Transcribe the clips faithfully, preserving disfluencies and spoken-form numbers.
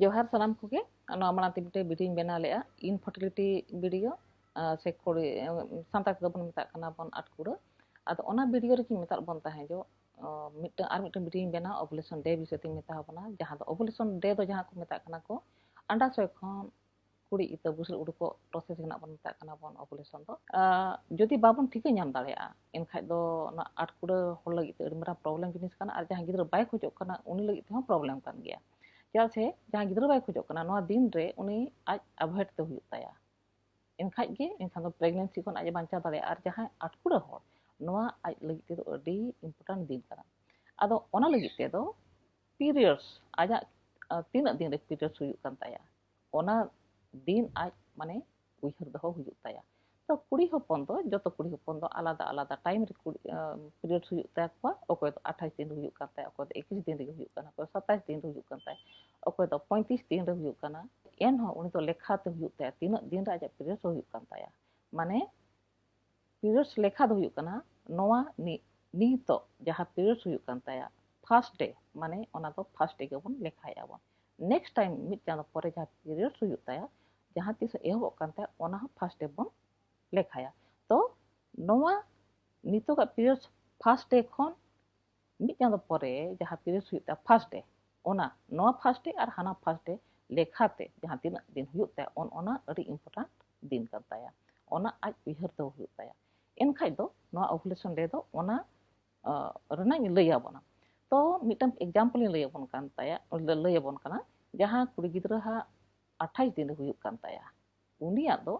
ᱡᱚᱦᱟᱨ ᱥᱟᱱᱟᱢ ᱠᱚᱜᱮ᱾ ᱱᱚᱣᱟ ᱢᱟᱲᱟᱝ ᱛᱮ ᱢᱤᱫᱴᱮᱱ ᱵᱷᱤᱰᱤᱭᱳᱧ ᱵᱮᱱᱟᱣ ᱞᱮᱫᱼᱟ, ᱤᱱᱯᱷᱟᱨᱴᱤᱞᱤᱴᱤ ᱵᱷᱤᱰᱤᱭᱳ, ᱥᱮ ᱠᱩᱲᱤ, ᱥᱟᱱᱛᱟᱲ ᱛᱮᱫᱚ ᱵᱚᱱ ᱢᱮᱛᱟᱜ ᱠᱟᱱᱟ ᱵᱚᱱ ᱟᱴᱠᱩᱲᱟᱹ᱾ ᱟᱫᱚ ᱚᱱᱟ ᱵᱷᱤᱰᱤᱭᱳ ᱨᱮᱜᱮᱧ ᱢᱮᱛᱟᱫ ᱵᱚᱱ ᱛᱟᱦᱮᱸ ᱡᱚ, ᱢᱤᱫᱴᱟᱝ ᱟᱨ ᱢᱤᱫᱴᱟᱝ ᱵᱷᱤᱰᱤᱭᱳᱧ ᱵᱮᱱᱟᱣ ᱳᱵᱷᱩᱞᱮᱥᱚᱱ ᱰᱮ ᱵᱤᱥᱚᱭ ᱛᱮᱧ ᱢᱮᱛᱟ ᱵᱚᱱᱟ, ᱡᱟᱦᱟᱸ ᱫᱚ ᱳᱵᱷᱩᱞᱮᱥᱚᱱ ᱰᱮ ᱫᱚ ᱡᱟᱦᱟᱸ ᱠᱚ ᱢᱮᱛᱟᱜ ᱠᱟᱱᱟ ᱠᱚ ᱟᱱᱰᱟᱥᱚᱭ ᱠᱷᱚᱱ ᱠᱩᱲᱤ ᱤᱛᱟᱹ ᱵᱩᱥᱟᱹᱲ ᱩᱰᱩᱠᱚᱜ ᱯᱨᱚᱥᱮᱥ ᱨᱮᱱᱟᱜ ᱵᱚᱱ ᱢᱮᱛᱟᱜ ᱠᱟᱱᱟ ᱵᱚᱱ ᱳᱵᱷᱩᱞᱮᱥᱚᱱ ᱫᱚ᱾ ᱡᱩᱫᱤ ᱵᱟᱵᱚᱱ ᱴᱷᱤᱠᱟᱹ ᱧᱟᱢ ᱫᱟᱲᱮᱭᱟᱜᱼᱟ, ᱮᱱᱠᱷᱟᱡ ᱫᱚ ᱚᱱᱟ ᱟᱴᱠᱩᱲᱟᱹ ᱦᱚᱲ ᱞᱟᱹᱜᱤᱫ ᱛᱮ ᱟᱹᱰᱤ ᱢᱟᱨᱟᱝ ᱯᱨᱚᱵᱞᱮᱢ ᱡᱤᱱᱤᱥ ᱠᱟᱱᱟ, ᱟᱨ ᱡᱟᱦᱟᱸᱭ ᱜᱤᱫᱽᱨᱟᱹ ᱵᱟᱭ ᱠᱷᱚᱡᱚᱜ ᱠᱟᱱᱟ ᱩᱱᱤ ᱞᱟᱹᱜᱤᱫ ᱛᱮᱦᱚᱸ ᱯᱨᱚᱵᱞᱮᱢ ᱠᱟᱱ ᱜᱮᱭᱟ᱾ ᱪᱮᱫᱟᱜ ᱥᱮ ᱡᱟᱦᱟᱸᱭ ᱜᱤᱫᱽᱨᱟᱹ ᱵᱟᱭ ᱠᱷᱚᱡᱚᱜ ᱠᱟᱱᱟ, ᱱᱚᱣᱟ ᱫᱤᱱ ᱨᱮ ᱩᱱᱤ ᱟᱡ ᱮᱵᱷᱚᱭᱮᱰ ᱛᱮ ᱦᱩᱭᱩᱜ ᱛᱟᱭᱟ, ᱮᱱᱠᱷᱟᱡ ᱜᱮ ᱮᱱᱠᱷᱟᱱ ᱫᱚ ᱯᱨᱮᱜᱱᱮᱱᱥᱤ ᱠᱷᱚᱱ ᱟᱡ ᱮ ᱵᱟᱧᱪᱟᱣ ᱫᱟᱲᱮᱭᱟᱜᱼᱟ᱾ ᱟᱨ ᱡᱟᱦᱟᱸᱭ ᱟᱴᱠᱩᱲᱟᱹ ᱦᱚᱲ, ᱱᱚᱣᱟ ᱟᱡ ᱞᱟᱹᱜᱤᱫ ᱛᱮᱫᱚ ᱟᱹᱰᱤ ᱤᱢᱯᱚᱨᱴᱮᱱᱴ ᱫᱤᱱ ᱠᱟᱱᱟ᱾ ᱟᱫᱚ ᱚᱱᱟ ᱞᱟᱹᱜᱤᱫ ᱛᱮᱫᱚ ᱯᱤᱨᱤᱭᱚᱰᱥ, ᱟᱡᱟᱜ ᱛᱤᱱᱟᱹᱜ ᱫᱤᱱ ᱨᱮ ᱯᱤᱨᱤᱭᱚᱰᱥ ᱦᱩᱭᱩᱜ ᱠᱟᱱ ᱛᱟᱭᱟ, ᱚᱱᱟ ᱫᱤᱱ ᱟᱡ ᱢᱟᱱᱮ ᱩᱭᱦᱟᱹᱨ ᱫᱚᱦᱚ ᱦᱩᱭᱩᱜ ᱛᱟᱭᱟ᱾ ᱛᱚ ᱠᱩᱲᱤ ᱦᱚᱯᱚᱱ ᱫᱚ, ᱡᱚᱛᱚ ᱠᱩᱲᱤ ᱦᱚᱯᱚᱱ ᱫᱚ ᱟᱞᱟᱫᱟ ᱟᱞᱟᱫᱟ ᱴᱟᱭᱤᱢ ᱨᱮ ᱯᱤᱨᱤᱭᱚᱰᱥ ᱦᱩᱭᱩᱜ ᱛᱟᱠᱚᱣᱟ᱾ ᱚᱠᱚᱭ ᱫᱚ ᱟᱴᱷᱟᱥ ᱫᱤᱱ ᱨᱮ ᱦᱩᱭᱩᱜ ᱠᱟᱱ ᱛᱟᱭᱟ, ᱚᱠᱚᱭ ᱫᱚ ᱮᱠᱩᱥ ᱫᱤᱱ ᱨᱮᱜᱮ ᱦᱩᱭᱩᱜ ᱠᱟᱱᱟ, ᱚᱠᱚᱭ ᱫᱚ ᱥᱟᱛᱟᱥ ᱫᱤᱱ ᱨᱮ ᱦᱩᱭᱩᱜ ᱠᱟᱱ ᱛᱟᱭᱟ, ᱚᱠᱚᱭ ᱫᱚ ᱯᱚᱸᱭᱛᱨᱤᱥ ᱫᱤᱱ ᱨᱮ ᱦᱩᱭᱩᱜ ᱠᱟᱱᱟ᱾ ᱮᱱᱦᱚᱸ ᱩᱱᱤ ᱫᱚ ᱞᱮᱠᱷᱟ ᱛᱮ ᱦᱩᱭᱩᱜ ᱛᱟᱭᱟ ᱛᱤᱱᱟᱹᱜ ᱫᱤᱱ ᱨᱮ ᱟᱡᱟᱜ ᱯᱤᱨᱤᱭᱚᱰᱥ ᱦᱩᱭᱩᱜ ᱠᱟᱱ ᱛᱟᱭᱟ᱾ ᱢᱟᱱᱮ ᱯᱤᱨᱤᱭᱚᱰᱥ ᱞᱮᱠᱷᱟ ᱫᱚ ᱦᱩᱭᱩᱜ ᱠᱟᱱᱟ ᱱᱚᱣᱟ ᱱᱤ-, ᱱᱤᱛᱚᱜ ᱡᱟᱦᱟᱸ ᱯᱤᱨᱤᱭᱚᱰᱥ ᱦᱩᱭᱩᱜ ᱠᱟᱱ ᱛᱟᱭᱟ ᱯᱷᱟᱥᱴ ᱰᱮ, ᱢᱟᱱᱮ ᱚᱱᱟ ᱫᱚ ᱯᱷᱟᱥᱴ ᱰᱮ ᱜᱮᱵᱚᱱ ᱞᱮᱠᱷᱟᱭᱮᱫᱼᱟ ᱵᱚᱱ᱾ ᱱᱮᱠᱥᱴ ᱴᱟᱭᱤᱢ ᱢᱤᱫ ᱪᱟᱸᱫᱚ ᱯᱚᱨᱮ ᱡᱟᱦᱟᱸ ᱯᱤᱨᱤᱭᱚᱰᱥ ᱦᱩᱭᱩᱜ ᱛᱟᱭᱟ, ᱡᱟᱦᱟᱸ ᱛᱤᱥ ᱮᱦᱚᱵᱚᱜ ᱠᱟᱱ ᱛᱟᱭᱟ, ᱚᱱᱟ ᱦᱚᱸ ᱯᱷᱟᱥᱴ ᱰᱮ ᱵᱚᱱ ᱞᱮᱠᱷᱟᱭᱟ᱾ ᱛᱚ ᱱᱚᱣᱟ ᱱᱤᱛᱚᱜᱟᱜ ᱯᱤᱨᱤᱭᱚᱰᱥ ᱯᱷᱟᱥᱴ ᱰᱮ ᱠᱷᱚᱱ ᱢᱤᱫ ᱪᱟᱸᱫᱚ ᱯᱚᱨᱮ ᱡᱟᱦᱟᱸ ᱯᱤᱨᱤᱭᱚᱰᱥ ᱦᱩᱭᱩᱜ ᱛᱟᱭᱟ ᱯᱷᱟᱥᱴ ᱰᱮ, ᱚᱱᱟ ᱱᱚᱣᱟ ᱯᱷᱟᱥᱴ ᱰᱮ ᱟᱨ ᱦᱟᱱᱟ ᱯᱷᱟᱥᱴ ᱰᱮ ᱞᱮᱠᱷᱟᱛᱮ ᱡᱟᱦᱟᱸ ᱛᱤᱱᱟᱹᱜ ᱫᱤᱱ ᱦᱩᱭᱩᱜ ᱛᱟᱭᱟ, ᱚᱱ-, ᱚᱱᱟ ᱟᱹᱰᱤ ᱤᱢᱯᱚᱨᱴᱮᱱᱴ ᱫᱤᱱ ᱠᱟᱱ ᱛᱟᱭᱟ᱾ ᱚᱱᱟ ᱟᱡ ᱩᱭᱦᱟᱹᱨ ᱫᱚᱦᱚ ᱦᱩᱭᱩᱜ ᱛᱟᱭᱟ᱾ ᱮᱱᱠᱷᱟᱡ ᱫᱚ ᱱᱚᱣᱟ ᱳᱵᱷᱩᱞᱮᱥᱚᱱ ᱰᱮ ᱫᱚ ᱚᱱᱟ, ᱟᱸ, ᱨᱮᱱᱟᱜ ᱤᱧ ᱞᱟᱹᱭ ᱟᱵᱚᱱᱟ᱾ ᱛᱚ ᱢᱤᱫᱴᱟᱝ ᱮᱠᱡᱟᱢᱯᱚᱞ ᱤᱧ ᱞᱟᱹᱭ ᱟᱵᱚᱱ ᱠᱟᱱ ᱛᱟᱭᱟ, ᱞᱟᱹᱭ ᱟᱵᱚᱱ ᱠᱟᱱᱟ᱾ ᱡᱟᱦᱟᱸ ᱠᱩᱲᱤ ᱜᱤᱫᱽᱨᱟᱹ ᱦᱟᱸᱜ ᱟᱴᱷᱟᱥ ᱫᱤᱱ ᱨᱮ ᱦᱩᱭᱩᱜ ᱠᱟᱱ ᱛᱟᱭᱟ, ᱩᱱᱤᱭᱟᱜ ᱫᱚ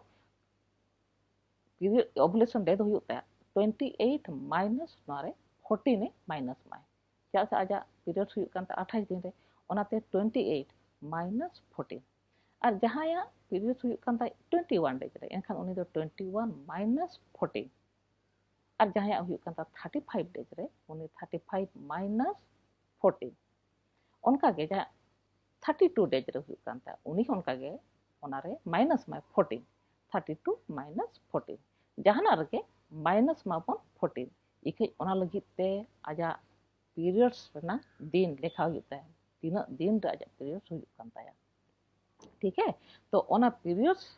ᱯᱤᱨᱤᱭᱚᱰ, ᱳᱵᱷᱩᱞᱮᱥᱚᱱ ᱰᱮ ᱫᱚ ᱦᱩᱭᱩᱜ ᱛᱟᱭᱟ ᱴᱩᱭᱮᱱᱴᱤ ᱮᱭᱤᱴ ᱢᱟᱭᱱᱟᱥ ᱱᱚᱣᱟ ᱨᱮ ᱯᱷᱳᱨᱴᱤᱱ ᱮ ᱢᱟᱭᱱᱟᱥ ᱢᱟᱭ᱾ ᱪᱮᱫᱟᱜ ᱥᱮ ᱟᱡᱟᱜ ᱯᱤᱨᱤᱭᱚᱰᱥ ᱦᱩᱭᱩᱜ ᱠᱟᱱ ᱛᱟᱭᱟ ᱟᱴᱷᱟᱥ ᱫᱤᱱ ᱨᱮ, ᱚᱱᱟᱛᱮ ᱴᱩᱭᱮᱱᱴᱤ ᱮᱭᱤᱴ ᱢᱟᱭᱱᱟᱥ ᱯᱷᱳᱨᱴᱤᱱ᱾ ᱟᱨ ᱡᱟᱦᱟᱸᱭᱟᱜ ᱯᱤᱨᱤᱭᱚᱰᱥ ᱦᱩᱭᱩᱜ ᱠᱟᱱ ᱛᱟᱭᱟ ᱴᱩᱭᱮᱱᱴᱤ ᱳᱣᱟᱱ ᱰᱮᱡᱽ ᱨᱮ, ᱮᱱᱠᱷᱟᱱ ᱩᱱᱤ ᱫᱚ ᱴᱩᱭᱮᱱᱴᱤ ᱳᱣᱟᱱ ᱢᱟᱭᱱᱟᱥ ᱯᱷᱳᱨᱴᱤᱱ᱾ ᱟᱨ ᱡᱟᱦᱟᱸᱭᱟᱜ ᱦᱩᱭᱩᱜ ᱠᱟᱱ ᱛᱟᱭᱟ ᱛᱷᱟᱨᱴᱤ ᱯᱷᱟᱭᱤᱵᱷ ᱰᱮᱡᱽ ᱨᱮ, ᱩᱱᱤ ᱛᱷᱟᱨᱴᱤ ᱯᱷᱟᱭᱤᱵᱷ ᱢᱟᱭᱱᱟᱥ ᱯᱷᱳᱨᱴᱤᱱ᱾ ᱚᱱᱠᱟᱜᱮ ᱡᱟᱦᱟᱸᱭᱟᱜ ᱛᱷᱟᱨᱴᱤ ᱴᱩ ᱰᱮᱡᱽ ᱨᱮ ᱦᱩᱭᱩᱜ ᱠᱟᱱ ᱛᱟᱭᱟ, ᱩᱱᱤ ᱦᱚᱸ ᱚᱱᱠᱟᱜᱮ ᱚᱱᱟᱨᱮ ᱢᱟᱭᱱᱟᱥ ᱢᱟᱭ fourteen, thirty two minus fourteen. ᱡᱟᱦᱟᱱᱟᱜ ᱨᱮᱜᱮ ᱢᱟᱭᱱᱟᱥ ᱢᱟᱵᱚᱱ ᱯᱷᱳᱨᱴᱤᱱ᱾ ᱤᱠᱷᱟᱹᱡ ᱚᱱᱟ ᱞᱟᱹᱜᱤᱫ ᱛᱮ ᱟᱡᱟᱜ ᱯᱤᱨᱤᱭᱚᱰᱥ ᱨᱮᱱᱟᱜ ᱫᱤᱱ ᱞᱮᱠᱷᱟ ᱦᱩᱭᱩᱜ ᱛᱟᱭᱟ᱾ ᱛᱤᱱᱟᱹᱜ ᱫᱤᱱ ᱨᱮ ᱟᱡᱟᱜ periods ᱦᱩᱭᱩᱜ ᱠᱟᱱ ᱛᱟᱭᱟ᱾ ᱴᱷᱤᱠ ᱦᱮ? ᱛᱚ ᱚᱱᱟ periods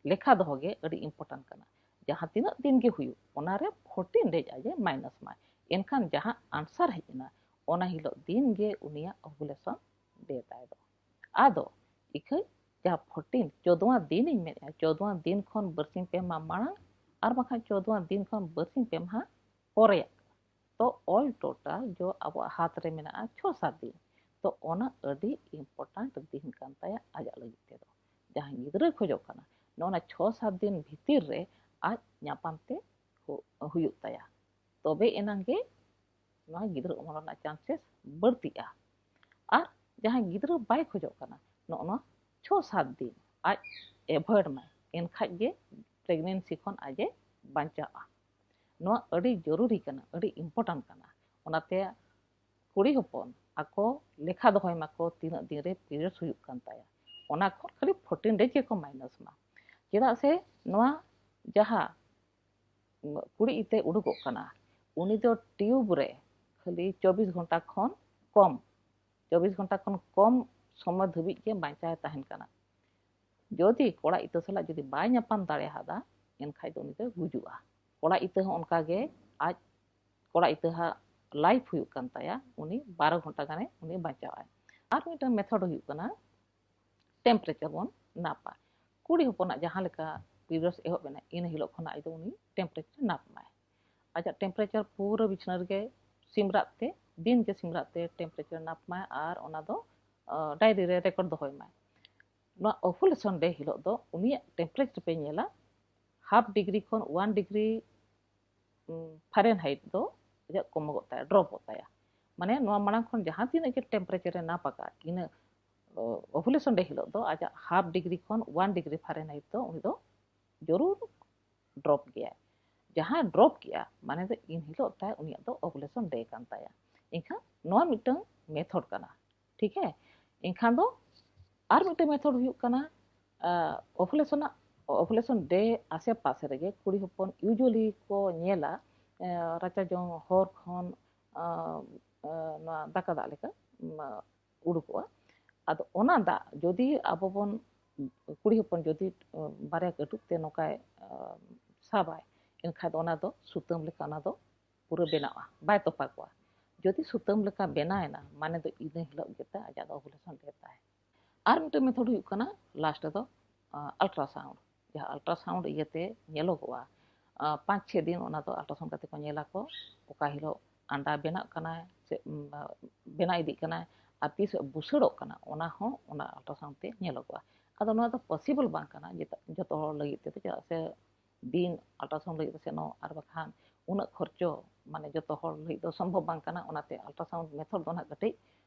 ᱞᱮᱠᱷᱟ ᱫᱚᱦᱚ ᱜᱮ ᱟᱹᱰᱤ important ᱠᱟᱱᱟ᱾ ᱡᱟᱦᱟᱸ ᱛᱤᱱᱟᱹᱜ ᱫᱤᱱ ᱜᱮ ᱦᱩᱭᱩᱜ, ᱚᱱᱟ ᱨᱮ fourteen days ᱟᱡ ᱮ minus ᱢᱟᱭ᱾ ᱮᱱᱠᱷᱟᱱ ᱡᱟᱦᱟᱸ answer ᱦᱮᱡ ᱮᱱᱟ, ᱚᱱᱟ ᱦᱤᱞᱳᱜ ᱫᱤᱱ ᱜᱮ ᱩᱱᱤᱭᱟᱜ ovulation day ᱛᱟᱭ ᱫᱚ᱾ ᱟᱫᱚ ᱤᱠᱷᱟᱹᱭ ᱡᱟᱦᱟᱸ fourteen, ᱪᱳᱫᱽᱣᱟ ᱫᱤᱱ ᱤᱧ ᱢᱮᱱᱮᱫᱼᱟ, ᱪᱳᱫᱽᱣᱟ ᱫᱤᱱ ᱠᱷᱚᱱ ᱵᱟᱨᱥᱤᱧ ᱯᱮ ᱢᱟᱦᱟ ᱢᱟᱲᱟᱝ ᱟᱨ ᱵᱟᱠᱷᱟᱱ ᱪᱳᱫᱽᱣᱟ ᱫᱤᱱ ᱠᱷᱚᱱ ᱵᱟᱨᱥᱤᱧ ᱯᱮ ᱢᱟᱦᱟ ᱯᱚᱨᱮᱭᱟᱜ ᱠᱟᱱᱟ᱾ ᱛᱚ all total ᱡᱚ ᱟᱵᱚᱣᱟᱜ ᱦᱟᱛ ᱨᱮ ᱢᱮᱱᱟᱜᱼᱟ ᱪᱷᱚ ᱥᱟᱛ ᱫᱤᱱ᱾ ᱛᱚ ᱚᱱᱟ ᱟᱹᱰᱤ important ᱫᱤᱱ ᱠᱟᱱ ᱛᱟᱭᱟ ᱟᱡᱟᱜ ᱞᱟᱹᱜᱤᱫ ᱛᱮᱫᱚ᱾ ᱡᱟᱦᱟᱸᱭ ᱜᱤᱫᱽᱨᱟᱹᱭ ᱠᱷᱚᱡᱚᱜ ᱠᱟᱱᱟ, ᱱᱚᱜᱼᱚ ᱱᱟ ᱪᱷᱚ ᱥᱟᱛ ᱫᱤᱱ ᱵᱷᱤᱛᱤᱨ ᱨᱮ ᱟᱡ ᱧᱟᱯᱟᱢ ᱛᱮ ᱦᱩ-, ᱦᱩᱭᱩᱜ ᱛᱟᱭᱟ, ᱛᱚᱵᱮ ᱮᱱᱟᱝ ᱜᱮ ᱱᱚᱣᱟ ᱜᱤᱫᱽᱨᱟᱹ ᱚᱢᱚᱱ ᱨᱮᱱᱟᱜ chances ᱵᱟᱹᱲᱛᱤᱜᱼᱟ᱾ ᱟᱨ ᱡᱟᱦᱟᱸᱭ ᱜᱤᱫᱽᱨᱟᱹ ᱵᱟᱭ ᱠᱷᱚᱡᱚᱜ ᱠᱟᱱᱟ, ᱱᱚᱜᱼᱚ ᱱᱚᱣᱟ ᱪᱷᱚ ᱥᱟᱛ ᱫᱤᱱ ᱟᱡ avoid ᱢᱟᱭ, ᱮᱱᱠᱷᱟᱡ ᱜᱮ pregnancy ᱠᱷᱚᱱ ᱟᱡ ᱮ ᱵᱟᱧᱪᱟᱜᱼᱟ᱾ ᱱᱚᱣᱟ ᱟᱹᱰᱤ ᱡᱚᱨᱩᱨᱤ ᱠᱟᱱᱟ, ᱟᱹᱰᱤ important ᱠᱟᱱᱟ᱾ ᱚᱱᱟᱛᱮ ᱠᱩᱲᱤ ᱦᱚᱯᱚᱱ ᱟᱠᱚ ᱞᱮᱠᱷᱟ ᱫᱚᱦᱚᱭ ᱢᱟᱠᱚ ᱛᱤᱱᱟᱹᱜ ᱫᱤᱱ ᱨᱮ periods ᱦᱩᱭᱩᱜ ᱠᱟᱱ ᱛᱟᱭᱟ, ᱚᱱᱟ ᱠᱷᱚᱱ ᱠᱷᱟᱹᱞᱤ fourteen days ᱜᱮᱠᱚ minus ᱢᱟ᱾ ᱪᱮᱫᱟᱜ ᱥᱮ ᱱᱚᱣᱟ ᱡᱟᱦᱟᱸ ᱠᱩᱲᱤ ᱤᱛᱟᱹ ᱩᱰᱩᱠᱚᱜ ᱠᱟᱱᱟ, ᱩᱱᱤ ᱫᱚ tube ᱨᱮ ᱠᱷᱟᱹᱞᱤ ᱪᱚᱵᱵᱤᱥ ᱜᱷᱚᱱᱴᱟ ᱠᱷᱚᱱ ᱠᱚᱢ, ᱪᱚᱵᱵᱤᱥ ᱜᱷᱚᱱᱴᱟ ᱠᱷᱚᱱ ᱠᱚᱢ ᱥᱚᱢᱚᱭ ᱫᱷᱟᱹᱵᱤᱡ ᱜᱮ ᱵᱟᱧᱪᱟᱣ ᱮ ᱛᱟᱦᱮᱱ ᱠᱟᱱᱟ᱾ ᱡᱩᱫᱤ ᱠᱚᱲᱟ ᱤᱛᱟᱹ ᱥᱟᱞᱟᱜ ᱡᱩᱫᱤ ᱵᱟᱭ ᱧᱟᱯᱟᱢ ᱫᱟᱲᱮᱭᱟᱫᱟ, ᱮᱱᱠᱷᱟᱡ ᱫᱚ ᱩᱱᱤ ᱫᱚᱭ ᱜᱩᱡᱩᱜᱼᱟ᱾ ᱠᱚᱲᱟ ᱤᱛᱟᱹ ᱦᱚᱸ ᱚᱱᱠᱟ ᱜᱮ, ᱟᱡ ᱠᱚᱲᱟ ᱤᱛᱟᱹ ᱦᱟᱜ life ᱦᱩᱭᱩᱜ ᱠᱟᱱ ᱛᱟᱭᱟ, ᱩᱱᱤ ᱵᱟᱨᱚ ᱜᱷᱚᱱᱴᱟ ᱜᱟᱱᱮ ᱩᱱᱤ ᱵᱟᱧᱪᱟᱣᱟᱭ᱾ ᱟᱨ ᱢᱤᱫᱴᱟᱝ method ᱦᱩᱭᱩᱜ ᱠᱟᱱᱟ, temperature ᱵᱚᱱ ᱱᱟᱯᱟ᱾ ᱠᱩᱲᱤ ᱦᱚᱯᱚᱱᱟᱜ ᱡᱟᱦᱟᱸ ᱞᱮᱠᱟ periods ᱮᱦᱚᱵ ᱮᱱᱟ, ᱤᱱᱟᱹ ᱦᱤᱞᱳᱜ ᱠᱷᱚᱱᱟᱜ ᱟᱡ ᱫᱚ ᱩᱱᱤ temperature ᱱᱟᱯ ᱢᱟᱭ᱾ ᱟᱡᱟᱜ temperature ᱯᱩᱨᱟᱹ ᱵᱤᱪᱷᱱᱟᱹ ᱨᱮᱜᱮ ᱥᱤᱢ ᱨᱟᱜ ᱛᱮ, ᱫᱤᱱ ᱜᱮ ᱥᱤᱢ ᱨᱟᱜ ᱛᱮ temperature ᱱᱟᱯ ᱢᱟᱭ ᱟᱨ ᱚᱱᱟ ᱫᱚ, ᱟᱸ, diary ᱨᱮ record ᱫᱚᱦᱚᱭ ᱢᱟᱭ᱾ ᱱᱚᱣᱟ ovulation day ᱦᱤᱞᱳᱜ ᱫᱚ ᱩᱱᱤᱭᱟᱜ temperature ᱯᱮ ᱧᱮᱞᱟ, half degree ᱠᱷᱚᱱ one degree, ᱩᱸ, Fahrenheit ᱫᱚ ᱟᱡᱟᱜ ᱠᱚᱢᱚᱜᱚᱜ ᱛᱟᱭᱟ, ᱰᱨᱚᱯᱚᱜ ᱛᱟᱭᱟ᱾ ᱢᱟᱱᱮ ᱱᱚᱣᱟ ᱢᱟᱲᱟᱝ ᱠᱷᱚᱱ ᱡᱟᱦᱟᱸ ᱛᱤᱱᱟᱹᱜ ᱜᱮ temperature ᱮ ᱱᱟᱯ ᱟᱠᱟᱫ, ᱤᱱᱟᱹ, ᱚ, ovulation day ᱦᱤᱞᱳᱜ ᱫᱚ ᱟᱡᱟᱜ half degree ᱠᱷᱚᱱ one degree Fahrenheit ᱫᱚ ᱩᱱᱤ ᱫᱚ ᱡᱚᱨᱩᱨ ᱰᱨᱚᱯ ᱜᱮᱭᱟᱭ᱾ ᱡᱟᱦᱟᱸᱭ ᱰᱨᱚᱯ ᱠᱮᱜᱼᱟ, ᱢᱟᱱᱮ ᱫᱚ ᱤᱱ ᱦᱤᱞᱳᱜ ᱛᱟᱭ ᱩᱱᱤᱭᱟᱜ ᱫᱚ ovulation day ᱠᱟᱱ ᱛᱟᱭᱟ᱾ ᱮᱱᱠᱷᱟᱱ ᱱᱚᱣᱟ ᱢᱤᱫᱴᱟᱝ method ᱠᱟᱱᱟ, ᱴᱷᱤᱠ ᱦᱮ? ᱮᱱᱠᱷᱟᱱ ᱫᱚ ᱟᱨ ᱢᱤᱫᱴᱟᱝ method ᱦᱩᱭᱩᱜ ᱠᱟᱱᱟ, ᱟᱸ, ovulation ᱟᱜ, ovulation day ᱟᱥᱮ ᱯᱟᱥᱮ ᱨᱮᱜᱮ ᱠᱩᱲᱤ ᱦᱚᱯᱚᱱ usually ᱠᱚ ᱧᱮᱞᱟ, ᱟᱸ, ᱨᱟᱪᱟ ᱡᱚᱝ ᱦᱚᱨ ᱠᱷᱚᱱ, ᱟᱸ, ᱟᱸ, ᱱᱚᱣᱟ ᱫᱟᱠᱟ ᱫᱟᱜ ᱞᱮᱠᱟ, ᱟᱸ, ᱩᱰᱩᱠᱚᱜᱼᱟ᱾ ᱟᱫᱚ ᱚᱱᱟ ᱫᱟᱜ ᱡᱩᱫᱤ ᱟᱵᱚ ᱵᱚᱱ, ᱠᱩᱲᱤ ᱦᱚᱯᱚᱱ ᱡᱩᱫᱤ ᱵᱟᱨᱭᱟ ᱠᱟᱹᱴᱩᱵ ᱛᱮ ᱱᱚᱝᱠᱟᱭ ᱥᱟᱵᱟᱭ, ᱮᱱᱠᱷᱟᱱ ᱫᱚ ᱚᱱᱟ ᱫᱚ ᱥᱩᱛᱟᱹᱢ ᱞᱮᱠᱟ ᱚᱱᱟ ᱫᱚ ᱯᱩᱨᱟᱹ ᱵᱮᱱᱟᱜᱼᱟ, ᱵᱟᱭ ᱛᱚᱯᱟᱜᱚᱜᱼᱟ᱾ ᱡᱩᱫᱤ ᱥᱩᱛᱟᱹᱢ ᱞᱮᱠᱟ ᱵᱮᱱᱟᱣ ᱮᱱᱟ, ᱢᱟᱱᱮ ᱫᱚ ᱤᱱᱟᱹ ᱦᱤᱞᱳᱜ ᱜᱮ ᱛᱟᱭ ᱟᱡᱟᱜ ᱫᱚ ovulation ᱰᱮ ᱛᱟᱭ᱾ ᱟᱨ ᱢᱤᱫᱴᱮᱱ ᱢᱮᱛᱷᱚᱰ ᱦᱩᱭᱩᱜ ᱠᱟᱱᱟ ᱞᱟᱥᱴ ᱨᱮᱫᱚ ᱟᱞᱴᱨᱟᱥᱟᱣᱩᱱᱰ, ᱡᱟᱦᱟᱸ ᱟᱞᱴᱨᱟᱥᱟᱣᱩᱱᱰ ᱤᱭᱟᱹᱛᱮ ᱧᱮᱞᱚᱜᱚᱜᱼᱟ᱾ ᱯᱟᱸᱪ ᱪᱷᱮ ᱫᱤᱱ ᱚᱱᱟ ᱫᱚ ᱟᱞᱴᱨᱟᱥᱟᱣᱩᱱᱰ ᱠᱟᱛᱮ ᱠᱚ ᱧᱮᱞᱟᱠᱚ ᱚᱠᱟ ᱦᱤᱞᱳᱜ ᱟᱱᱰᱟ ᱵᱮᱱᱟᱜ ᱠᱟᱱᱟ ᱥᱮ ᱵᱮᱱᱟᱣ ᱤᱫᱤᱜ ᱠᱟᱱᱟ, ᱟᱨ ᱛᱤᱥ ᱵᱩᱥᱟᱹᱲᱚᱜ ᱠᱟᱱᱟ, ᱚᱱᱟ ᱦᱚᱸ ᱚᱱᱟ ᱟᱞᱴᱨᱟᱥᱟᱣᱩᱱᱰ ᱛᱮ ᱧᱮᱞᱚᱜᱚᱜᱼᱟ᱾ ᱟᱫᱚ ᱱᱚᱣᱟ ᱫᱚ ᱯᱚᱥᱤᱵᱚᱞ ᱵᱟᱝ ᱠᱟᱱᱟ ᱡᱚᱛᱚ ᱦᱚᱲ ᱞᱟᱹᱜᱤᱫ ᱛᱮᱫᱚ, ᱪᱮᱫᱟᱜ ᱥᱮ ᱫᱤᱱ ᱟᱞᱴᱨᱟᱥᱟᱣᱩᱱᱰ ᱞᱟᱹᱜᱤᱫ ᱫᱚ ᱥᱮᱱᱚᱜ, ᱟᱨ ᱵᱟᱠᱷᱟᱱ ᱩᱱᱟᱹᱜ ᱠᱷᱚᱨᱪᱚ, ᱢᱟᱱᱮ ᱡᱚᱛᱚ ᱦᱚᱲ ᱞᱟᱹᱜᱤᱫ ᱫᱚ ᱥᱚᱢᱵᱷᱚᱵ ᱵᱟᱝ ᱠᱟᱱᱟ᱾ ᱚᱱᱟᱛᱮ ᱟᱞᱴᱨᱟᱥᱟᱣᱩᱱᱰ ᱢᱮᱛᱷᱚᱰ ᱫᱚ ᱱᱟᱦᱟᱜ ᱠᱟᱹᱴᱤᱡ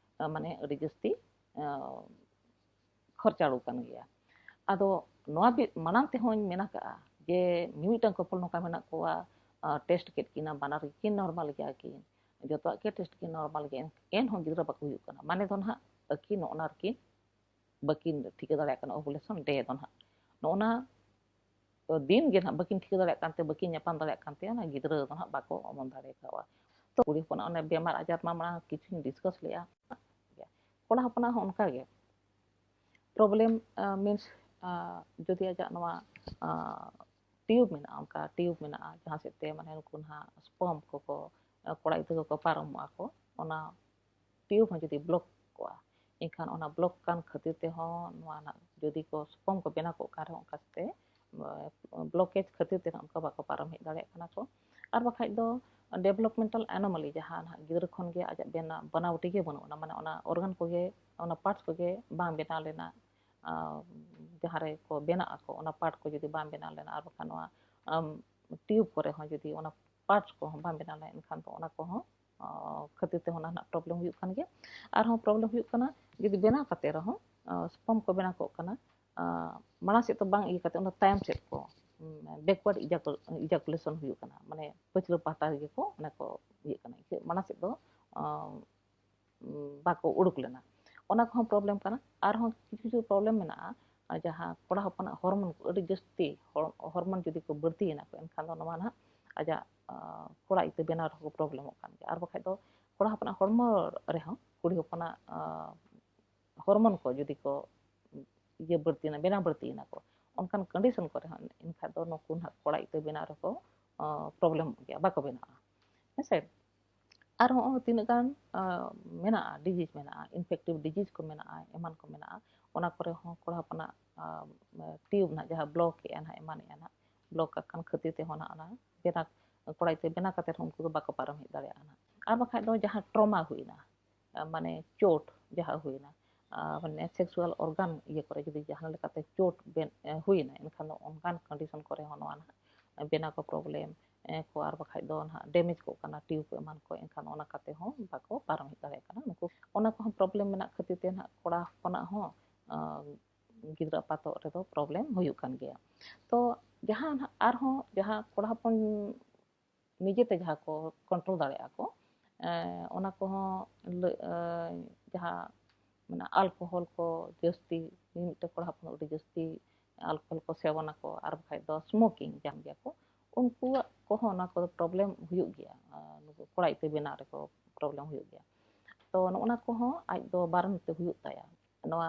ᱢᱟᱱᱮ ᱟᱹᱰᱤ ᱡᱟᱹᱥᱛᱤ ᱠᱷᱚᱨᱪᱟᱲᱩ ᱠᱟᱱ ᱜᱮᱭᱟ᱾ ᱟᱫᱚ ᱱᱚᱣᱟ ᱢᱟᱲᱟᱝ ᱛᱮᱦᱚᱸᱧ ᱢᱮᱱ ᱟᱠᱟᱫᱼᱟ ᱡᱮ ᱢᱤᱢᱤᱫᱴᱟᱝ ᱠᱚᱯᱚᱞ ᱱᱚᱝᱠᱟ ᱢᱮᱱᱟᱜ ᱠᱚᱣᱟ, ᱴᱮᱥᱴ ᱠᱮᱫ ᱠᱤᱱᱟ, ᱵᱟᱱᱟᱨ ᱜᱮᱠᱤᱱ ᱱᱚᱨᱢᱟᱞ ᱜᱮᱭᱟ ᱠᱤᱱ, ᱡᱚᱛᱚᱣᱟᱜ ᱜᱮ ᱴᱮᱥᱴ ᱠᱤᱱ ᱱᱚᱨᱢᱟᱞ ᱜᱮᱭᱟ, ᱮᱱᱦᱚᱸ ᱜᱤᱫᱽᱨᱟᱹ ᱵᱟᱠᱚ ᱦᱩᱭᱩᱜ ᱠᱟᱱᱟ᱾ ᱢᱟᱱᱮ ᱫᱚ ᱱᱟᱦᱟᱜ ᱟᱹᱠᱤᱱ ᱱᱚᱜᱼᱚ ᱱᱟ ᱨᱮᱠᱤᱱ ᱵᱟᱹᱠᱤᱱ ᱴᱷᱤᱠᱟᱹ ᱫᱟᱲᱮᱭᱟᱜ ᱠᱟᱱᱟ ovulation ᱰᱮ ᱫᱚ ᱱᱟᱦᱟᱜ᱾ ᱱᱚᱜᱼᱚ ᱱᱟ ᱫᱤᱱ ᱜᱮ ᱱᱟᱦᱟᱜ ᱵᱟᱹᱠᱤᱱ ᱴᱷᱤᱠᱟᱹ ᱫᱟᱲᱮᱭᱟᱜ ᱠᱟᱱᱛᱮ, ᱵᱟᱹᱠᱤᱱ ᱧᱟᱯᱟᱢ ᱫᱟᱲᱮᱭᱟᱜ ᱠᱟᱱᱛᱮ ᱚᱱᱟ ᱜᱤᱫᱽᱨᱟᱹ ᱫᱚ ᱱᱟᱦᱟᱜ ᱵᱟᱠᱚ ᱚᱢᱚᱱ ᱫᱟᱲᱮ ᱠᱟᱣᱟ᱾ ᱛᱚ ᱠᱩᱲᱤ ᱦᱚᱯᱚᱱᱟᱜ ᱚᱱᱮ ᱵᱮᱢᱟᱨ ᱟᱡᱟᱨ ᱢᱟ ᱢᱟᱲᱟᱝ ᱠᱤᱪᱷᱩᱧ ᱰᱤᱥᱠᱟᱥ ᱞᱮᱜᱼᱟ᱾ ᱠᱚᱲᱟ ᱦᱚᱯᱚᱱᱟᱜ ᱦᱚᱸ ᱚᱱᱠᱟ ᱜᱮ ᱯᱨᱚᱵᱞᱮᱢ ᱢᱤᱱᱥ ᱡᱩᱫᱤ ᱟᱡᱟᱜ ᱱᱚᱣᱟ ᱴᱤᱭᱩᱵᱽ ᱢᱮᱱᱟᱜᱼᱟ, ᱚᱱᱠᱟ ᱴᱤᱭᱩᱵᱽ ᱢᱮᱱᱟᱜᱼᱟ ᱡᱟᱦᱟᱸ ᱥᱮᱫ ᱛᱮ ᱢᱟᱱᱮ ᱩᱱᱠᱩ ᱱᱟᱦᱟᱜ ᱥᱯᱟᱨᱢ ᱠᱚᱠᱚ, ᱠᱚᱲᱟ ᱜᱤᱫᱽᱨᱟᱹ ᱠᱚᱠᱚ ᱯᱟᱨᱚᱢᱚᱜᱼᱟ ᱠᱚ, ᱚᱱᱟ ᱴᱤᱭᱩᱵᱽ ᱦᱚᱸ ᱡᱩᱫᱤ ᱵᱞᱚᱠ ᱠᱚᱜᱼᱟ, ᱮᱱᱠᱷᱟᱱ ᱚᱱᱟ ᱵᱞᱚᱠ ᱠᱟᱱ ᱠᱷᱟᱹᱛᱤᱨ ᱛᱮᱦᱚᱸ ᱱᱚᱣᱟ ᱱᱟᱜ ᱡᱩᱫᱤ ᱠᱚ ᱥᱯᱟᱨᱢ ᱠᱚ ᱵᱮᱱᱟᱣ ᱠᱚᱜ ᱠᱟᱱ ᱨᱮᱦᱚᱸ ᱚᱱᱠᱟ ᱛᱮ ᱵᱞᱚᱠᱮᱡᱽ ᱠᱷᱟᱹᱛᱤᱨ ᱛᱮ ᱱᱟᱜ ᱚᱱᱠᱟ ᱵᱟᱠᱚ ᱯᱟᱨᱚᱢ ᱦᱮᱡ ᱫᱟᱲᱮᱭᱟᱜ ᱠᱟᱱᱟ ᱠᱚ᱾ ᱟᱨ ᱵᱟᱠᱷᱟᱡ ᱫᱚ ᱰᱮᱵᱷᱞᱚᱯᱢᱮᱱᱴᱟᱞ ᱮᱱᱳᱢᱟᱞᱤ ᱡᱟᱦᱟᱸ ᱱᱟᱜ ᱜᱤᱫᱽᱨᱟᱹ ᱠᱷᱚᱱ ᱜᱮ ᱟᱡᱟᱜ ᱵᱮᱱᱟᱣ ᱵᱟᱱᱟᱣᱴᱤ ᱜᱮ ᱵᱟᱹᱱᱩᱜ ᱟᱱᱟ, ᱢᱟᱱᱮ ᱚᱱᱟ ᱚᱨᱜᱟᱱ ᱠᱚᱜᱮ, ᱚᱱᱟ ᱯᱟᱨᱴᱥ ᱠᱚᱜᱮ ᱵᱟᱝ ᱵᱮᱱᱟᱣ ᱞᱮᱱᱟ, ᱡᱟᱦᱟᱸ ᱨᱮᱠᱚ ᱵᱮᱱᱟᱜ ᱟᱠᱚ ᱚᱱᱟ ᱯᱟᱨᱴ ᱠᱚ ᱡᱩᱫᱤ ᱵᱟᱝ ᱵᱮᱱᱟᱣ ᱞᱮᱱᱟ, ᱟᱨ ᱵᱟᱠᱷᱟᱱ ᱱᱚᱣᱟ ᱴᱤᱭᱩᱵᱽ ᱠᱚᱨᱮ ᱦᱚᱸ ᱡᱩᱫᱤ ᱚᱱᱟ ᱯᱟᱨᱴᱥ ᱠᱚᱦᱚᱸ ᱵᱟᱝ ᱵᱮᱱᱟᱣ ᱞᱮᱱᱟ, ᱮᱱᱠᱷᱟᱱ ᱫᱚ ᱚᱱᱟ ᱠᱚᱦᱚᱸ ᱠᱷᱟᱹᱛᱤᱨ ᱛᱮᱦᱚᱸ ᱚᱱᱟ ᱨᱮᱱᱟᱜ ᱯᱨᱚᱵᱞᱮᱢ ᱦᱩᱭᱩᱜ ᱠᱟᱱ ᱜᱮᱭᱟ᱾ ᱟᱨᱦᱚᱸ ᱯᱨᱚᱵᱞᱮᱢ ᱦᱩᱭᱩᱜ ᱠᱟᱱᱟ ᱡᱩᱫᱤ ᱵᱮᱱᱟᱣ ᱠᱟᱛᱮ ᱨᱮᱦᱚᱸ ᱥᱯᱟᱨᱢ ᱠᱚ ᱵᱮᱱᱟᱣ ᱠᱚᱜ ᱠᱟᱱᱟ, ᱢᱟᱲᱟᱝ ᱥᱮᱫ ᱫᱚ ᱵᱟᱝ ᱤᱭᱟᱹ ᱠᱟᱛᱮ ᱚᱱᱟ ᱛᱟᱭᱚᱢ ᱥᱮᱫ ᱠᱚ ᱵᱮᱠᱣᱟᱨᱰ ᱤᱡᱟᱠᱩᱞᱮᱥᱚᱱ ᱦᱩᱭᱩᱜ ᱠᱟᱱᱟ, ᱢᱟᱱᱮ ᱯᱟᱹᱪᱷᱞᱟᱹ ᱯᱟᱦᱴᱟ ᱨᱮᱜᱮ ᱠᱚ ᱚᱱᱟ ᱠᱚ ᱤᱭᱟᱹᱜ ᱠᱟᱱᱟ, ᱢᱟᱲᱟᱝ ᱥᱮᱫ ᱫᱚ ᱵᱟᱠᱚ ᱩᱰᱩᱠ ᱞᱮᱱᱟ, ᱚᱱᱟ ᱠᱚᱦᱚᱸ ᱯᱨᱚᱵᱞᱮᱢ ᱠᱟᱱᱟ᱾ ᱟᱨᱦᱚᱸ ᱠᱤᱪᱷᱩ ᱠᱤᱪᱷᱩ ᱯᱨᱚᱵᱞᱮᱢ ᱢᱮᱱᱟᱜᱼᱟ, ᱡᱟᱦᱟᱸ ᱠᱚᱲᱟ ᱦᱚᱯᱚᱱᱟᱜ ᱦᱚᱨᱢᱚᱱ ᱠᱚ ᱟᱹᱰᱤ ᱡᱟᱹᱥᱛᱤ, ᱦᱚᱲ-, ᱦᱚᱨᱢᱚᱱ ᱡᱩᱫᱤ ᱠᱚ ᱵᱟᱹᱲᱛᱤᱭᱮᱱᱟ ᱠᱚ, ᱮᱱᱠᱷᱟᱱ ᱫᱚ ᱱᱚᱣᱟ ᱱᱟᱦᱟᱜ ᱟᱡᱟᱜ ᱠᱚᱲᱟ ᱤᱛᱟᱹ ᱵᱮᱱᱟᱣ ᱨᱮᱦᱚᱸ ᱠᱚ ᱯᱨᱚᱵᱞᱮᱢᱚᱜ ᱠᱟᱱ ᱜᱮᱭᱟ᱾ ᱟᱨ ᱵᱟᱠᱷᱟᱡ ᱫᱚ ᱠᱚᱲᱟ ᱦᱚᱯᱚᱱᱟᱜ ᱦᱚᱲᱢᱚ ᱨᱮᱦᱚᱸ ᱠᱩᱲᱤ ᱦᱚᱯᱚᱱᱟᱜ ᱦᱚᱨᱢᱚᱱ ᱠᱚ ᱡᱩᱫᱤ ᱠᱚ ᱤᱭᱟᱹ ᱵᱟᱹᱲᱛᱤᱭᱮᱱᱟ, ᱵᱮᱱᱟᱣ ᱵᱟᱹᱲᱛᱤᱭᱮᱱᱟ ᱠᱚ, ᱚᱱᱠᱟᱱ ᱠᱚᱱᱰᱤᱥᱚᱱ ᱠᱚᱨᱮ ᱦᱚᱸ ᱮᱱᱠᱷᱟᱱ ᱫᱚ ᱱᱩᱠᱩ ᱱᱟᱦᱟᱜ ᱠᱚᱲᱟ ᱤᱛᱟᱹ ᱵᱮᱱᱟᱜ ᱨᱮᱠᱚ ᱯᱨᱚᱵᱞᱮᱢᱚᱜ ᱜᱮᱭᱟ, ᱵᱟᱠᱚ ᱵᱮᱱᱟᱜᱼᱟ᱾ ᱦᱮᱸᱥᱮ? ᱟᱨᱦᱚᱸ ᱛᱤᱱᱟᱹᱜ ᱜᱟᱱ ᱢᱮᱱᱟᱜᱼᱟ, ᱰᱤᱡᱤᱡᱽ ᱢᱮᱱᱟᱜᱼᱟ, ᱤᱱᱯᱷᱮᱠᱴᱤᱵᱷ ᱰᱤᱡᱤᱡᱽ ᱠᱚ ᱢᱮᱱᱟᱜᱼᱟ, ᱮᱢᱟᱱ ᱠᱚ ᱢᱮᱱᱟᱜᱼᱟ, ᱚᱱᱟ ᱠᱚᱨᱮ ᱦᱚᱸ ᱠᱚᱲᱟ ᱦᱚᱯᱚᱱᱟᱜ ᱴᱤᱭᱩᱵᱽ ᱱᱟᱦᱟᱜ ᱡᱟᱦᱟᱸ ᱵᱞᱚᱠ ᱮᱜᱼᱟ ᱱᱟᱦᱟᱜ, ᱮᱢᱟᱱᱮᱜᱼᱟ ᱱᱟᱦᱟᱜ, ᱵᱞᱚᱠ ᱟᱠᱟᱱ ᱠᱷᱟᱹᱛᱤᱨ ᱛᱮᱦᱚᱸ ᱱᱟᱦᱟᱜ ᱚᱱᱟ ᱵᱮᱱᱟᱣ, ᱠᱚᱲᱟ ᱤᱛᱟᱹ ᱵᱮᱱᱟᱣ ᱠᱟᱛᱮ ᱦᱚᱸ ᱩᱱᱠᱩ ᱫᱚ ᱵᱟᱠᱚ ᱯᱟᱨᱚᱢ ᱦᱮᱡ ᱫᱟᱲᱮᱭᱟᱜᱼᱟ ᱱᱟᱦᱟᱜ᱾ ᱟᱨ ᱵᱟᱠᱷᱟᱡ ᱫᱚ ᱡᱟᱦᱟᱸ ᱴᱨᱚᱢᱟ ᱦᱩᱭᱱᱟ, ᱢᱟᱱᱮ ᱪᱳᱴ ᱡᱟᱦᱟᱸ ᱦᱩᱭᱱᱟ, ᱢᱟᱱᱮ ᱥᱮᱠᱥᱩᱣᱟᱞ ᱚᱨᱜᱟᱱ ᱤᱭᱟᱹ ᱠᱚᱨᱮ ᱡᱩᱫᱤ ᱡᱟᱦᱟᱸ ᱞᱮᱠᱟᱛᱮ ᱪᱳᱴ ᱦᱩᱭᱱᱟ, ᱮᱱᱠᱷᱟᱱ ᱫᱚ ᱚᱱᱠᱟᱱ ᱠᱚᱱᱰᱤᱥᱚᱱ ᱠᱚᱨᱮ ᱦᱚᱸ ᱱᱚᱣᱟ ᱱᱟᱦᱟᱜ ᱵᱮᱱᱟᱣ ᱠᱚ ᱯᱨᱚᱵᱞᱮᱢ ᱠᱚ, ᱟᱨ ᱵᱟᱠᱷᱟᱡ ᱫᱚ ᱱᱟᱦᱟᱜ ᱰᱮᱢᱮᱡᱽ ᱠᱚᱜ ᱠᱟᱱᱟ ᱴᱤᱭᱩᱵᱽ ᱠᱚ ᱮᱢᱟᱱ ᱠᱚ, ᱮᱱᱠᱷᱟᱱ ᱚᱱᱟ ᱠᱟᱛᱮ ᱦᱚᱸ ᱵᱟᱠᱚ ᱯᱟᱨᱚᱢ ᱦᱮᱡ ᱫᱟᱲᱮᱭᱟᱜ ᱠᱟᱱᱟ ᱱᱩᱠᱩ᱾ ᱚᱱᱟ ᱠᱚᱦᱚᱸ ᱯᱨᱚᱵᱞᱮᱢ ᱢᱮᱱᱟᱜ ᱠᱷᱟᱹᱛᱤᱨ ᱛᱮ ᱱᱟᱦᱟᱜ ᱠᱚᱲᱟ ᱦᱚᱯᱚᱱᱟᱜ ᱦᱚᱸ ᱜᱤᱫᱽᱨᱟᱹ ᱟᱯᱟᱛᱚᱜ ᱨᱮᱫᱚ ᱯᱨᱚᱵᱞᱮᱢ ᱦᱩᱭᱩᱜ ᱠᱟᱱ ᱜᱮᱭᱟ᱾ ᱛᱚ ᱡᱟᱦᱟᱸ ᱱᱟᱦᱟᱜ ᱟᱨᱦᱚᱸ ᱡᱟᱦᱟᱸ ᱠᱚᱲᱟ ᱦᱚᱯᱚᱱ ᱱᱤᱡᱮᱛᱮ ᱡᱟᱦᱟᱸ ᱠᱚ ᱠᱚᱱᱴᱨᱳᱞ ᱫᱟᱲᱮᱭᱟᱜᱼᱟ ᱠᱚ, ᱚᱱᱟ ᱠᱚᱦᱚᱸ ᱡᱟᱦᱟᱸ ᱢᱮᱱᱟᱜᱼᱟ, ᱟᱞᱠᱳᱦᱚᱞ ᱠᱚ ᱡᱟᱹᱥᱛᱤ, ᱢᱤᱢᱤᱫᱴᱮᱱ ᱠᱚᱲᱟ ᱦᱚᱯᱚᱱ ᱟᱹᱰᱤ ᱡᱟᱹᱥᱛᱤ ᱟᱞᱠᱳᱦᱚᱞ ᱠᱚ ᱥᱮᱵᱚᱱᱟᱠᱚ, ᱟᱨ ᱵᱟᱠᱷᱟᱡ ᱫᱚ ᱥᱢᱳᱠᱤᱝ ᱡᱟᱦᱟᱸ ᱜᱮᱭᱟ ᱠᱚ, ᱩᱱᱠᱩᱣᱟᱜ ᱠᱚᱦᱚᱸ ᱚᱱᱟ ᱠᱚᱫᱚ ᱯᱨᱚᱵᱞᱮᱢ ᱦᱩᱭᱩᱜ ᱜᱮᱭᱟ᱾ ᱱᱩᱠᱩ ᱠᱚᱲᱟ ᱤᱛᱟᱹ ᱵᱮᱱᱟᱣ ᱨᱮᱠᱚ ᱯᱨᱚᱵᱞᱮᱢ ᱦᱩᱭᱩᱜ ᱜᱮᱭᱟ᱾ ᱛᱚ ᱱᱚᱜᱼᱚ ᱱᱟ ᱠᱚᱦᱚᱸ ᱟᱡ ᱫᱚ ᱵᱟᱨᱚᱱ ᱛᱮ ᱦᱩᱭᱩᱜ ᱛᱟᱭᱟ᱾ ᱱᱚᱣᱟ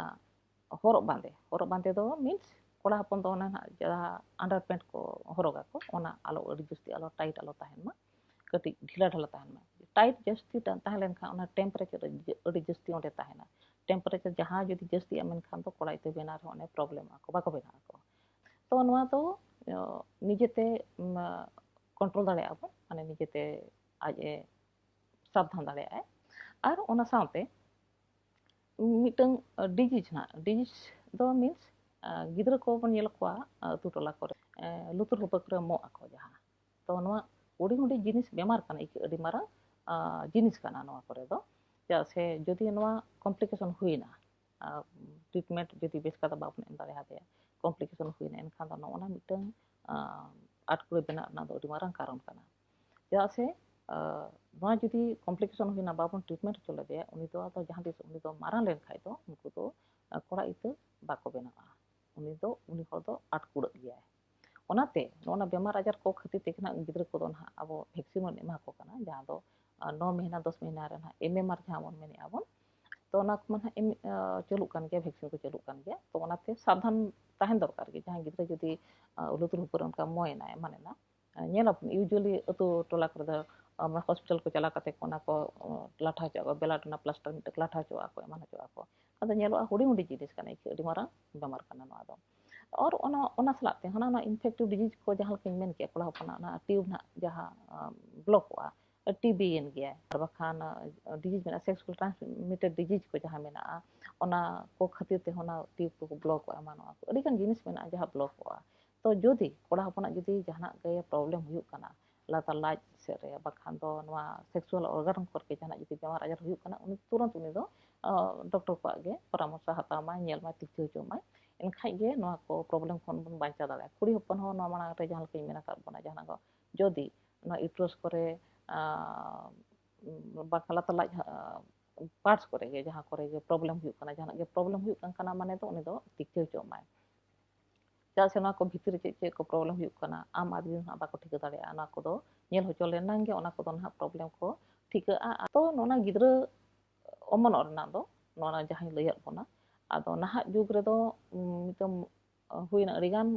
ᱦᱚᱨᱚᱜ ᱵᱟᱸᱫᱮ, ᱦᱚᱨᱚᱜ ᱵᱟᱸᱫᱮ ᱫᱚ ᱢᱤᱱᱥ ᱠᱚᱲᱟ ᱦᱚᱯᱚᱱ ᱫᱚ ᱚᱱᱟ ᱱᱟᱦᱟᱜ ᱡᱟᱦᱟᱸ ᱟᱱᱰᱟᱨ ᱯᱮᱱᱴ ᱠᱚ ᱦᱚᱨᱚᱜᱟᱠᱚ, ᱚᱱᱟ ᱟᱞᱚ ᱟᱹᱰᱤ ᱡᱟᱹᱥᱛᱤ ᱟᱞᱚ ᱴᱟᱭᱤᱴ ᱟᱞᱚ ᱛᱟᱦᱮᱱ ᱢᱟ, ᱠᱟᱹᱴᱤᱡ ᱰᱷᱤᱞᱟ ᱰᱷᱟᱞᱟ ᱛᱟᱦᱮᱱ ᱢᱟ᱾ ᱴᱟᱭᱤᱴ ᱡᱟᱹᱥᱛᱤ ᱛᱟᱦᱮᱸ ᱞᱮᱱᱠᱷᱟᱱ ᱚᱱᱟ ᱴᱮᱢᱯᱟᱨᱮᱪᱟᱨ ᱟᱹᱰᱤ ᱡᱟᱹᱥᱛᱤ ᱚᱸᱰᱮ ᱛᱟᱦᱮᱱᱟ᱾ ᱴᱮᱢᱯᱟᱨᱮᱪᱟᱨ ᱡᱟᱦᱟᱸ ᱡᱩᱫᱤ ᱡᱟᱹᱥᱛᱤᱜᱼᱟ, ᱢᱮᱱᱠᱷᱟᱱ ᱫᱚ ᱠᱚᱲᱟ ᱤᱛᱟᱹ ᱵᱮᱱᱟᱣ ᱨᱮᱦᱚᱸ ᱚᱱᱮ ᱯᱨᱚᱵᱞᱮᱢᱚᱜᱼᱟ ᱠᱚ, ᱵᱟᱠᱚ ᱵᱮᱱᱟᱣ ᱟᱠᱚ᱾ ᱛᱚ ᱱᱚᱣᱟ ᱫᱚ ᱱᱤᱡᱮᱛᱮ ᱠᱚᱱᱴᱨᱳᱞ ᱫᱟᱲᱮᱭᱟᱜᱼᱟ ᱵᱚᱱ, ᱢᱟᱱᱮ ᱱᱤᱡᱮᱛᱮ ᱟᱡ ᱮ ᱥᱟᱵᱫᱷᱟᱱ ᱫᱟᱲᱮᱭᱟᱜᱼᱟᱭ᱾ ᱟᱨ ᱚᱱᱟ ᱥᱟᱶᱛᱮ ᱢᱤᱫᱴᱟᱝ ᱰᱤᱡᱤᱡᱽ ᱱᱟᱜ, ᱰᱤᱡᱤᱡᱽ ᱫᱚ ᱢᱤᱱᱥ ᱜᱤᱫᱽᱨᱟᱹ ᱠᱚᱵᱚᱱ ᱧᱮᱞ ᱠᱚᱣᱟ ᱟᱹᱛᱩ ᱴᱚᱞᱟ ᱠᱚᱨᱮ ᱞᱩᱛᱩᱨ ᱦᱩᱯᱟᱹ ᱠᱚᱨᱮ ᱢᱚᱜ ᱟᱠᱚ ᱡᱟᱦᱟᱸ᱾ ᱛᱚ ᱱᱚᱣᱟ ᱦᱩᱰᱤᱧ ᱦᱩᱰᱤᱧ ᱡᱤᱱᱤᱥ ᱵᱮᱢᱟᱨ ᱠᱟᱱᱟ, ᱤᱠᱟᱹ ᱟᱹᱰᱤ ᱢᱟᱨᱟᱝ ᱡᱤᱱᱤᱥ ᱠᱟᱱᱟ ᱱᱚᱣᱟ ᱠᱚᱨᱮ ᱫᱚ᱾ ᱪᱮᱫᱟᱜ ᱥᱮ ᱡᱩᱫᱤ ᱱᱚᱣᱟ ᱠᱚᱢᱯᱞᱤᱠᱮᱥᱚᱱ ᱦᱩᱭᱱᱟ, ᱴᱨᱤᱴᱢᱮᱱᱴ ᱡᱩᱫᱤ ᱵᱮᱥ ᱠᱟᱛᱮ ᱵᱟᱵᱚᱱ ᱮᱢ ᱫᱟᱲᱮ ᱟᱫᱮᱭᱟ, ᱠᱚᱢᱯᱞᱤᱠᱮᱥᱚᱱ ᱦᱩᱭᱱᱟ, ᱮᱱᱠᱷᱟᱱ ᱫᱚ ᱱᱚᱜᱼᱚ ᱱᱟ ᱢᱤᱫᱴᱟᱝ ᱟᱴᱠᱩᱲᱟᱹ ᱵᱮᱱᱟᱜ ᱨᱮᱱᱟᱜ ᱫᱚ ᱟᱹᱰᱤ ᱢᱟᱨᱟᱝ ᱠᱟᱨᱚᱱ ᱠᱟᱱᱟ᱾ ᱪᱮᱫᱟᱜ ᱥᱮ ᱱᱚᱣᱟ ᱡᱩᱫᱤ ᱠᱚᱢᱯᱞᱤᱠᱮᱥᱚᱱ ᱦᱩᱭᱱᱟ, ᱵᱟᱵᱚᱱ ᱴᱨᱤᱴᱢᱮᱱᱴ ᱦᱚᱪᱚ ᱞᱮᱫᱮᱭᱟ, ᱩᱱᱤ ᱫᱚ ᱟᱫᱚ ᱡᱟᱦᱟᱸ ᱛᱤᱥ ᱩᱱᱤ ᱫᱚ ᱢᱟᱨᱟᱝ ᱞᱮᱱᱠᱷᱟᱡ ᱫᱚ ᱩᱱᱠᱩ ᱫᱚ ᱠᱚᱲᱟ ᱤᱛᱟᱹ ᱵᱟᱠᱚ ᱵᱮᱱᱟᱜᱼᱟ᱾ ᱩᱱᱤ ᱫᱚ, ᱩᱱᱤ ᱦᱚᱲ ᱫᱚ ᱟᱴᱠᱩᱲᱟᱹᱜ ᱜᱮᱭᱟᱭ᱾ ᱚᱱᱟᱛᱮ ᱱᱚᱜᱼᱚ ᱱᱟ ᱵᱮᱢᱟᱨ ᱟᱡᱟᱨ ᱠᱚ ᱠᱷᱟᱹᱛᱤᱨ ᱛᱮᱜᱮ ᱱᱟᱜ ᱜᱤᱫᱽᱨᱟᱹ ᱠᱚᱫᱚ ᱱᱟᱦᱟᱜ ᱟᱵᱚ ᱵᱷᱮᱠᱥᱤᱱ ᱵᱚᱱ ᱮᱢᱟ ᱠᱚ ᱠᱟᱱᱟ, ᱡᱟᱦᱟᱸ ᱫᱚ ᱱᱚ ᱢᱟᱹᱦᱱᱟᱹ ᱫᱚᱥ ᱢᱟᱹᱦᱱᱟᱹ ᱨᱮ ᱱᱟᱦᱟᱜ ᱮᱢ ᱮᱢ ᱟᱨ ᱡᱟᱦᱟᱸ ᱵᱚᱱ ᱢᱮᱱᱮᱫᱼᱟ ᱵᱚᱱ, ᱛᱚ ᱚᱱᱟ ᱠᱚᱢᱟ ᱱᱟᱦᱟᱜ ᱮᱢ ᱪᱟᱹᱞᱩᱜ ᱠᱟᱱ ᱜᱮᱭᱟ, ᱵᱷᱮᱠᱥᱤᱱ ᱠᱚ ᱪᱟᱹᱞᱩᱜ ᱠᱟᱱ ᱜᱮᱭᱟ᱾ ᱛᱚ ᱚᱱᱟᱛᱮ ᱥᱟᱵᱫᱷᱟᱱ ᱛᱟᱦᱮᱱ ᱫᱚᱨᱠᱟᱨ ᱜᱮ᱾ ᱡᱟᱦᱟᱸᱭ ᱜᱤᱫᱽᱨᱟᱹ ᱡᱩᱫᱤ ᱞᱩᱛᱩᱨ ᱦᱩᱯᱟᱹᱨ ᱚᱱᱠᱟ ᱢᱚᱭᱮᱱᱟ, ᱮᱢᱟᱱᱮᱱᱟ, ᱧᱮᱞᱟᱵᱚᱱ ᱤᱭᱩᱡᱩᱣᱟᱞᱤ ᱟᱹᱛᱩ ᱴᱚᱞᱟ ᱠᱚᱨᱮ ᱫᱚ ᱦᱚᱥᱯᱤᱴᱟᱞ ᱠᱚ ᱪᱟᱞᱟᱣ ᱠᱟᱛᱮ ᱠᱚ ᱚᱱᱟ ᱠᱚ ᱞᱟᱴᱷᱟ ᱦᱚᱪᱚᱣᱟᱜ ᱠᱚ, ᱵᱮᱞᱟᱴ ᱚᱱᱟ ᱯᱞᱟᱥᱴᱟᱨ ᱢᱤᱫᱴᱮᱱ ᱞᱟᱴᱷᱟ ᱦᱚᱪᱚᱣᱟᱜ ᱠᱚ, ᱮᱢᱟᱱ ᱦᱚᱪᱚᱣᱟᱜ ᱠᱚ᱾ ᱟᱫᱚ ᱧᱮᱞᱚᱜᱼᱟ ᱦᱩᱰᱤᱧ ᱦᱩᱰᱤᱧ ᱡᱤᱱᱤᱥ ᱠᱟᱱᱟ, ᱤᱠᱷᱟᱹ ᱟᱹᱰᱤ ᱢᱟᱨᱟᱝ ᱵᱮᱢᱟᱨ ᱠᱟᱱᱟ ᱱᱚᱣᱟ ᱫᱚ᱾ ᱟᱨ ᱚᱱᱟ ᱚᱱᱟ ᱥᱟᱞᱟᱜ ᱛᱮ ᱦᱟᱱᱟ ᱱᱚᱣᱟ ᱤᱱᱯᱷᱮᱠᱴᱤᱵᱷ ᱰᱤᱡᱤᱡᱽ ᱠᱚ ᱡᱟᱦᱟᱸ ᱞᱮᱠᱟᱧ ᱢᱮᱱ ᱠᱮᱜᱼᱟ, ᱠᱚᱲᱟ ᱦᱚᱯᱚᱱᱟᱜ ᱚᱱᱟ ᱴᱤᱭᱩᱵᱽ ᱱᱟᱦᱟᱜ ᱡᱟᱦᱟᱸ ᱵᱞᱚᱠᱚᱜᱼᱟ, ᱴᱤᱵᱤ ᱭᱮᱱ ᱜᱮᱭᱟᱭ, ᱟᱨ ᱵᱟᱠᱷᱟᱱ ᱰᱤᱡᱤᱡᱽ ᱢᱮᱱᱟᱜᱼᱟ, ᱥᱮᱠᱥᱩᱣᱟᱞ ᱴᱨᱟᱱᱥᱢᱤᱴᱮᱰ ᱰᱤᱡᱤᱡᱽ ᱠᱚ ᱡᱟᱦᱟᱸ ᱢᱮᱱᱟᱜᱼᱟ, ᱚᱱᱟ ᱠᱚ ᱠᱷᱟᱹᱛᱤᱨ ᱛᱮᱦᱚᱸ ᱚᱱᱟ ᱴᱤᱭᱩᱵᱽ ᱠᱚ ᱵᱞᱚᱠᱚᱜᱼᱟ, ᱮᱢᱟᱱᱚᱜᱼᱟ ᱠᱚ, ᱟᱹᱰᱤᱜᱟᱱ ᱡᱤᱱᱤᱥ ᱢᱮᱱᱟᱜᱼᱟ ᱡᱟᱦᱟᱸ ᱵᱞᱚᱠᱚᱜᱼᱟ᱾ ᱛᱚ ᱡᱩᱫᱤ ᱠᱚᱲᱟ ᱦᱚᱯᱚᱱᱟᱜ ᱡᱩᱫᱤ ᱡᱟᱦᱟᱱᱟᱜ ᱜᱮ ᱯᱨᱚᱵᱞᱮᱢ ᱦᱩᱭᱩᱜ ᱠᱟᱱᱟ, ᱞᱟᱛᱟᱨ ᱞᱟᱡ ᱥᱮᱫ ᱨᱮ, ᱵᱟᱠᱷᱟᱱ ᱫᱚ ᱱᱚᱣᱟ ᱥᱮᱠᱥᱩᱣᱟᱞ ᱚᱨᱜᱟᱱ ᱠᱚᱨᱮ ᱡᱟᱦᱟᱱᱟᱜ ᱡᱩᱫᱤ ᱵᱮᱢᱟᱨ ᱟᱡᱟᱨ ᱦᱩᱭᱩᱜ ᱠᱟᱱᱟ, ᱩᱱᱤ ᱛᱩᱨᱟᱹᱱᱛ ᱩᱱᱤ ᱫᱚ ᱰᱚᱠᱴᱚᱨ ᱠᱚᱣᱟᱜ ᱜᱮ ᱯᱚᱨᱟᱢᱚᱨᱥᱚ ᱦᱟᱛᱟᱣ ᱢᱟᱭ, ᱧᱮᱞ ᱢᱟᱭ, ᱛᱤᱠᱤ ᱦᱚᱪᱚ ᱢᱟᱭ᱾ ᱮᱱᱠᱷᱟᱡ ᱜᱮ ᱱᱚᱣᱟ ᱠᱚ ᱯᱨᱚᱵᱞᱮᱢ ᱠᱷᱚᱱ ᱵᱚᱱ ᱵᱟᱧᱪᱟᱣ ᱫᱟᱲᱮᱭᱟᱜᱼᱟ᱾ ᱠᱩᱲᱤ ᱦᱚᱯᱚᱱ ᱦᱚᱸ ᱱᱚᱣᱟ ᱢᱟᱲᱟᱝ ᱨᱮ ᱡᱟᱦᱟᱸ ᱞᱮᱠᱟᱧ ᱢᱮᱱ ᱟᱠᱟᱫ ᱵᱚᱱᱟ, ᱡᱟᱦᱟᱱᱟᱜ ᱠᱚ ᱡᱩᱫᱤ ᱱᱚᱣᱟ ᱤᱭᱩᱴᱨᱟᱥ ᱠᱚᱨᱮ ᱵᱟᱠᱷᱟᱱ ᱞᱟᱛᱟᱨ ᱞᱟᱡ ᱯᱟᱨᱴᱥ ᱠᱚᱨᱮ ᱜᱮ, ᱡᱟᱦᱟᱸ ᱠᱚᱨᱮ ᱜᱮ ᱯᱨᱚᱵᱞᱮᱢ ᱦᱩᱭᱩᱜ ᱠᱟᱱᱟ, ᱡᱟᱦᱟᱱᱟᱜ ᱜᱮ ᱯᱨᱚᱵᱞᱮᱢ ᱦᱩᱭᱩᱜ ᱠᱟᱱ ᱠᱟᱱᱟ ᱢᱟᱱᱮ ᱫᱚ ᱩᱱᱤ ᱫᱚ ᱛᱤᱠᱤ ᱦᱚᱪᱚᱜ ᱢᱟᱭ᱾ ᱪᱮᱫᱟᱜ ᱥᱮ ᱱᱚᱣᱟ ᱠᱚ ᱵᱷᱤᱛᱤᱨ ᱨᱮ ᱪᱮᱫ ᱪᱮᱫ ᱠᱚ ᱯᱨᱚᱵᱞᱮᱢ ᱦᱩᱭᱩᱜ ᱠᱟᱱᱟ, ᱟᱢ ᱟᱨ ᱢᱤᱫ ᱫᱤᱱ ᱦᱟᱸᱜ ᱵᱟᱠᱚ ᱴᱷᱤᱠᱟᱹ ᱫᱟᱲᱮᱭᱟᱜᱼᱟ᱾ ᱚᱱᱟ ᱠᱚᱫᱚ ᱧᱮᱞ ᱦᱚᱪᱚ ᱞᱮᱱᱟᱝ ᱜᱮ ᱚᱱᱟ ᱠᱚᱫᱚ ᱱᱟᱦᱟᱜ ᱯᱨᱚᱵᱞᱮᱢ ᱠᱚ ᱴᱷᱤᱠᱟᱹᱜᱼᱟ᱾ ᱛᱚ ᱱᱚᱣᱟ ᱜᱤᱫᱽᱨᱟᱹ ᱚᱢᱚᱱᱚᱜ ᱨᱮᱱᱟᱜ ᱫᱚ ᱱᱚᱣᱟ ᱡᱟᱦᱟᱸᱧ ᱞᱟᱹᱭᱟᱫ ᱵᱚᱱᱟ, ᱟᱫᱚ ᱱᱟᱦᱟᱜ ᱡᱩᱜᱽ ᱨᱮᱫᱚ ᱱᱤᱛᱚᱝ ᱦᱩᱭᱱᱟ ᱟᱹᱰᱤᱜᱟᱱ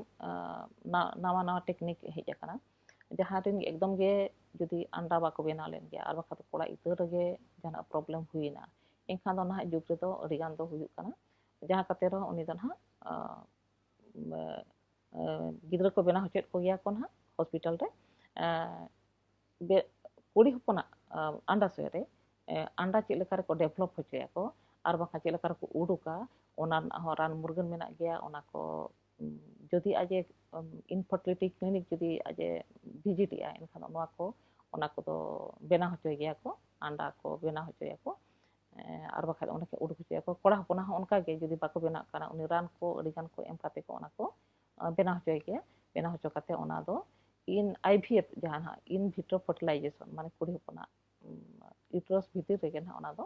ᱱᱟᱣᱟ ᱱᱟᱣᱟ ᱴᱮᱠᱱᱤᱠ ᱦᱮᱡ ᱟᱠᱟᱱᱟ, ᱡᱟᱦᱟᱸ ᱨᱮᱱ ᱮᱠᱫᱚᱢ ᱜᱮ ᱡᱩᱫᱤ ᱟᱱᱰᱟ ᱵᱟᱠᱚ ᱵᱮᱱᱟᱣ ᱞᱮᱱ ᱜᱮᱭᱟ, ᱟᱨ ᱵᱟᱠᱷᱟᱱ ᱫᱚ ᱠᱚᱲᱟ ᱤᱛᱟᱹ ᱨᱮᱜᱮ ᱡᱟᱦᱟᱱᱟᱜ ᱯᱨᱚᱵᱞᱮᱢ ᱦᱩᱭᱱᱟ, ᱮᱱᱠᱷᱟᱱ ᱫᱚ ᱱᱟᱦᱟᱜ ᱡᱩᱜᱽ ᱨᱮᱫᱚ ᱟᱹᱰᱤᱜᱟᱱ ᱫᱚ ᱦᱩᱭᱩᱜ ᱠᱟᱱᱟ᱾ ᱡᱟᱦᱟᱸ ᱠᱟᱛᱮ ᱨᱮᱦᱚᱸ ᱩᱱᱤ ᱫᱚ ᱱᱟᱦᱟᱜ ᱜᱤᱫᱽᱨᱟᱹ ᱠᱚ ᱵᱮᱱᱟᱣ ᱦᱚᱪᱚᱭᱮᱫ ᱠᱚᱜᱮᱭᱟ ᱠᱚ ᱱᱟᱦᱟᱜ ᱦᱚᱥᱯᱤᱴᱟᱞ ᱨᱮ᱾ ᱠᱩᱲᱤ ᱦᱚᱯᱚᱱᱟᱜ ᱟᱱᱰᱟᱥᱚᱭ ᱨᱮ ᱟᱱᱰᱟ ᱪᱮᱫ ᱞᱮᱠᱟ ᱨᱮᱠᱚ ᱰᱮᱵᱷᱞᱚᱯ ᱦᱚᱪᱚᱭᱟᱠᱚ, ᱟᱨ ᱵᱟᱝᱠᱷᱟᱱ ᱪᱮᱫ ᱞᱮᱠᱟ ᱨᱮᱠᱚ ᱩᱰᱩᱠᱟ, ᱚᱱᱟ ᱨᱮᱱᱟᱜ ᱦᱚᱸ ᱨᱟᱱ ᱢᱩᱨᱜᱟᱹᱱ ᱢᱮᱱᱟᱜ ᱜᱮᱭᱟ᱾ ᱚᱱᱟ ᱠᱚ ᱡᱩᱫᱤ ᱟᱡ ᱮ ᱤᱱᱯᱷᱟᱨᱴᱤᱞᱤᱴᱤ ᱠᱞᱤᱱᱤᱠ ᱡᱩᱫᱤ ᱟᱡ ᱮ ᱵᱷᱤᱡᱤᱴ ᱮᱜᱼᱟ, ᱮᱱᱠᱷᱟᱱ ᱱᱚᱣᱟ ᱠᱚ, ᱚᱱᱟ ᱠᱚᱫᱚ ᱵᱮᱱᱟᱣ ᱦᱚᱪᱚᱭ ᱜᱮᱭᱟ ᱠᱚ, ᱟᱱᱰᱟ ᱠᱚ ᱵᱮᱱᱟᱣ ᱦᱚᱪᱚᱭᱟᱠᱚ᱾ ᱟᱨ ᱵᱟᱠᱷᱟᱡ ᱚᱸᱰᱮ ᱠᱷᱚᱱ ᱩᱰᱩᱠ ᱦᱚᱪᱚᱭᱟᱠᱚ᱾ ᱠᱚᱲᱟ ᱦᱚᱯᱚᱱᱟᱜ ᱦᱚᱸ ᱚᱱᱠᱟ ᱜᱮ, ᱡᱩᱫᱤ ᱵᱟᱠᱚ ᱵᱮᱱᱟᱜ ᱠᱟᱱᱟ, ᱩᱱᱤ ᱨᱟᱱ ᱠᱚ ᱟᱹᱰᱤ ᱜᱟᱱ ᱠᱚ ᱮᱢ ᱠᱟᱛᱮ ᱠᱚ ᱚᱱᱟ ᱠᱚ ᱵᱮᱱᱟᱣ ᱦᱚᱪᱚᱭ ᱜᱮᱭᱟ᱾ ᱵᱮᱱᱟᱣ ᱦᱚᱪᱚ ᱠᱟᱛᱮ ᱚᱱᱟ ᱫᱚ ᱤᱱ ᱟᱭ ᱵᱷᱤ ᱮᱯᱷ, ᱡᱟᱦᱟᱸ ᱱᱟᱦᱟᱜ ᱤᱱ ᱵᱷᱤᱴᱨᱳ ᱯᱷᱟᱨᱴᱤᱞᱟᱭᱡᱮᱥᱚᱱ, ᱢᱟᱱᱮ ᱠᱩᱲᱤ ᱦᱚᱯᱚᱱᱟᱜ ᱤᱭᱩᱴᱨᱟᱥ ᱵᱷᱤᱛᱤᱨ ᱨᱮᱜᱮ ᱱᱟᱦᱟᱜ ᱚᱱᱟ ᱫᱚ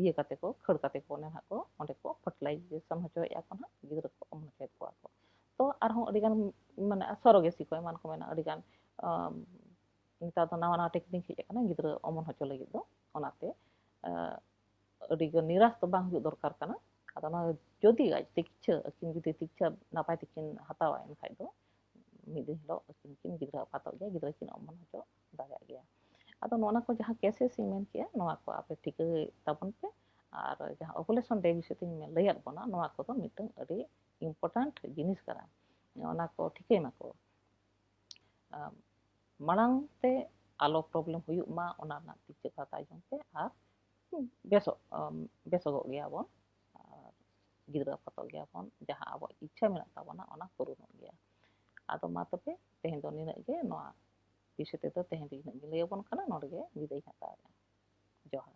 ᱤᱭᱟᱹ ᱠᱟᱛᱮ ᱠᱚ, ᱠᱷᱟᱹᱲ ᱠᱟᱛᱮ ᱠᱚ ᱚᱸᱰᱮ ᱱᱟᱦᱟᱜ ᱠᱚ, ᱚᱸᱰᱮ ᱠᱚ ᱯᱷᱟᱨᱴᱤᱞᱟᱭᱡᱮᱥᱚᱱ ᱦᱚᱪᱚᱭᱮᱫᱼᱟ ᱠᱚ ᱱᱟᱦᱟᱜ, ᱜᱤᱫᱽᱨᱟᱹ ᱠᱚ ᱚᱢᱚᱱ ᱦᱚᱪᱚᱭᱮᱫ ᱠᱚᱣᱟ ᱠᱚ᱾ ᱛᱚ ᱟᱨᱦᱚᱸ ᱟᱹᱰᱤᱜᱟᱱ ᱢᱟᱱᱮ ᱥᱚᱨᱚᱜᱮᱥᱤ ᱠᱚ ᱮᱢᱟᱱ ᱠᱚ ᱢᱮᱱᱟᱜᱼᱟ, ᱟᱹᱰᱤᱜᱟᱱ ᱱᱮᱛᱟᱨ ᱫᱚ ᱱᱟᱣᱟ ᱱᱟᱣᱟ ᱴᱮᱠᱱᱤᱠ ᱦᱮᱡ ᱟᱠᱟᱱᱟ ᱜᱤᱫᱽᱨᱟᱹ ᱚᱢᱚᱱ ᱦᱚᱪᱚ ᱞᱟᱹᱜᱤᱫ ᱫᱚ᱾ ᱚᱱᱟᱛᱮ ᱟᱹᱰᱤ ᱜᱮ ᱱᱤᱨᱟᱥ ᱫᱚ ᱵᱟᱝ ᱦᱩᱭᱩᱜ ᱫᱚᱨᱠᱟᱨ ᱠᱟᱱᱟ᱾ ᱟᱫᱚ ᱚᱱᱟ ᱡᱩᱫᱤ ᱟᱡ ᱛᱤᱠᱪᱷᱟᱹ, ᱟᱹᱠᱤᱱ ᱡᱩᱫᱤ ᱛᱤᱠᱪᱷᱟᱹ ᱱᱟᱯᱟᱭ ᱛᱮᱠᱤᱱ ᱦᱟᱛᱟᱣᱟ, ᱮᱱᱠᱷᱟᱡ ᱫᱚ ᱢᱤᱫ ᱫᱤᱱ ᱦᱤᱞᱳᱜ ᱟᱹᱠᱤᱱ ᱠᱤᱱ ᱜᱤᱫᱽᱨᱟᱹ ᱟᱯᱟᱛᱚᱜ ᱜᱮᱭᱟ, ᱜᱤᱫᱽᱨᱟᱹ ᱠᱤᱱ ᱚᱢᱚᱱ ᱦᱚᱪᱚ ᱫᱟᱲᱮᱭᱟᱜ ᱜᱮᱭᱟ᱾ ᱟᱫᱚ ᱱᱚᱜᱼᱚ ᱱᱟ ᱠᱚ ᱡᱟᱦᱟᱸ ᱠᱮᱥᱮᱥ ᱤᱧ ᱢᱮᱱ ᱠᱮᱜᱼᱟ, ᱱᱚᱣᱟ ᱠᱚ ᱟᱯᱮ ᱴᱷᱤᱠᱟᱹᱭ ᱛᱟᱵᱚᱱ ᱯᱮ᱾ ᱟᱨ ᱡᱟᱦᱟᱸ ᱳᱵᱷᱩᱞᱮᱥᱚᱱ ᱰᱮ ᱵᱤᱥᱚᱭ ᱛᱤᱧ ᱞᱟᱹᱭᱟᱫ ᱵᱚᱱᱟ, ᱱᱚᱣᱟ ᱠᱚᱫᱚ ᱢᱤᱫᱴᱟᱝ ᱟᱹᱰᱤ ᱤᱢᱯᱚᱨᱴᱮᱱᱴ ᱡᱤᱱᱤᱥ ᱠᱟᱱᱟ, ᱚᱱᱟ ᱠᱚ ᱴᱷᱤᱠᱟᱹᱭ ᱢᱟᱠᱚ᱾ ᱟᱢ, ᱢᱟᱲᱟᱝ ᱛᱮ ᱟᱞᱚ ᱯᱨᱚᱵᱞᱮᱢ ᱦᱩᱭᱩᱜ ᱢᱟ, ᱚᱱᱟ ᱨᱮᱱᱟᱜ ᱛᱤᱠᱪᱷᱟᱹ ᱦᱟᱛᱟᱣ ᱡᱚᱝ ᱯᱮ᱾ ᱟᱨ ᱵᱮᱥᱚᱜ, ᱟᱢ, ᱵᱮᱥᱚᱜᱚᱜ ᱜᱮᱭᱟ ᱵᱚᱱ, ᱟᱨ ᱜᱤᱫᱽᱨᱟᱹ ᱟᱯᱟᱛᱚᱜ ᱜᱮᱭᱟ ᱵᱚᱱ᱾ ᱡᱟᱦᱟᱸ ᱟᱵᱚᱣᱟᱜ ᱤᱪᱪᱷᱟᱹ ᱢᱮᱱᱟᱜ ᱛᱟᱵᱚᱱᱟ, ᱚᱱᱟ ᱯᱩᱨᱩᱱᱚᱜ ᱜᱮᱭᱟ᱾ ᱟᱫᱚ ᱢᱟ ᱛᱚᱵᱮ, ᱛᱮᱦᱮᱧ ᱫᱚ ᱱᱤᱱᱟᱹᱜ ᱜᱮ᱾ ᱱᱚᱣᱟ ᱵᱤᱥᱚᱭ ᱛᱮᱫᱚ ᱛᱮᱦᱮᱧ ᱫᱚ ᱤᱱᱟᱹᱜ ᱜᱮ ᱞᱟᱹᱭ ᱟᱵᱚᱱ ᱠᱟᱱᱟ᱾ ᱱᱚᱰᱮ ᱜᱮ ᱵᱤᱫᱟᱹᱭ ᱦᱟᱛᱟᱣᱮᱫᱼᱟ᱾ ᱡᱚᱦᱟᱨ᱾